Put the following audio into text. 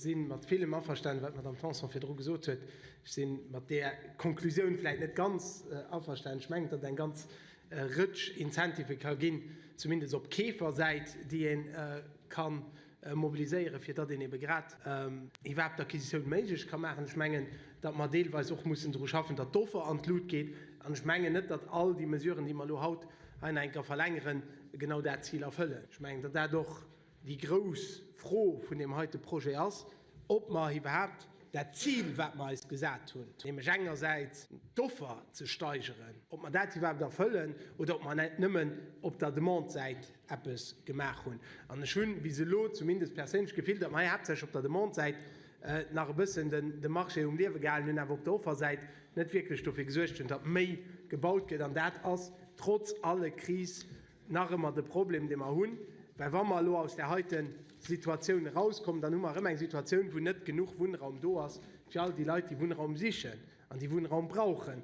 Si mat villem averstanen, wat d'Madame Tanson virdru gesot huet. Ech si mat där Konklusioun vläicht net ganz averstanen. Ech mengen, datt et eng ganz Rëtsch Incentivë ka ginn, zumindest op Keefersäit, déi ee ka mobiliséieren, fir datt een ebe grad iwwerhaapt d'Acquisitioun méiglech ka maachen. Ech mengen, datt mer deelweis och mussen dru schaffen, datt d'Offer an d'Lut geet. An ech mengen net, datt all déi Mesuren, déi mer elo haut hei nach eng Kéier verlängeren, genau dat Zil erfëllen. Ech mengen, datt dat och déi grouss Fro vun deem heite Projet ass, ob mer iwwerhaapt dat Zil, wat mer eis gesat hunn, nämlech engersäits d'Offer ze steigeren, ob mer dat iwwerhaapt erfëllen oder ob mer net nëmmen op der Demande-Säit eppes gemaach hunn. An ech hu bis elo zumindest perséinlech d'Gefill, datt mer hei haaptsächlech op der Demande-Säit nach e bëssen de Marché um Liewe gehalen hunn, awer op der Offersäit net wierklech dofir gesuergt hunn, datt méi gebaut gëtt. An dat ass trotz alle Krise Nach ëmmer de Problem, dee mer hunn, well wa mer elo aus där heite Situatioun erauskommen, dann hu mer erëm eng Situatioun, wou net genuch Wunnraum do ass fir all déi Leit, déi Wunnraum sichen an déi Wunnraum brauchen.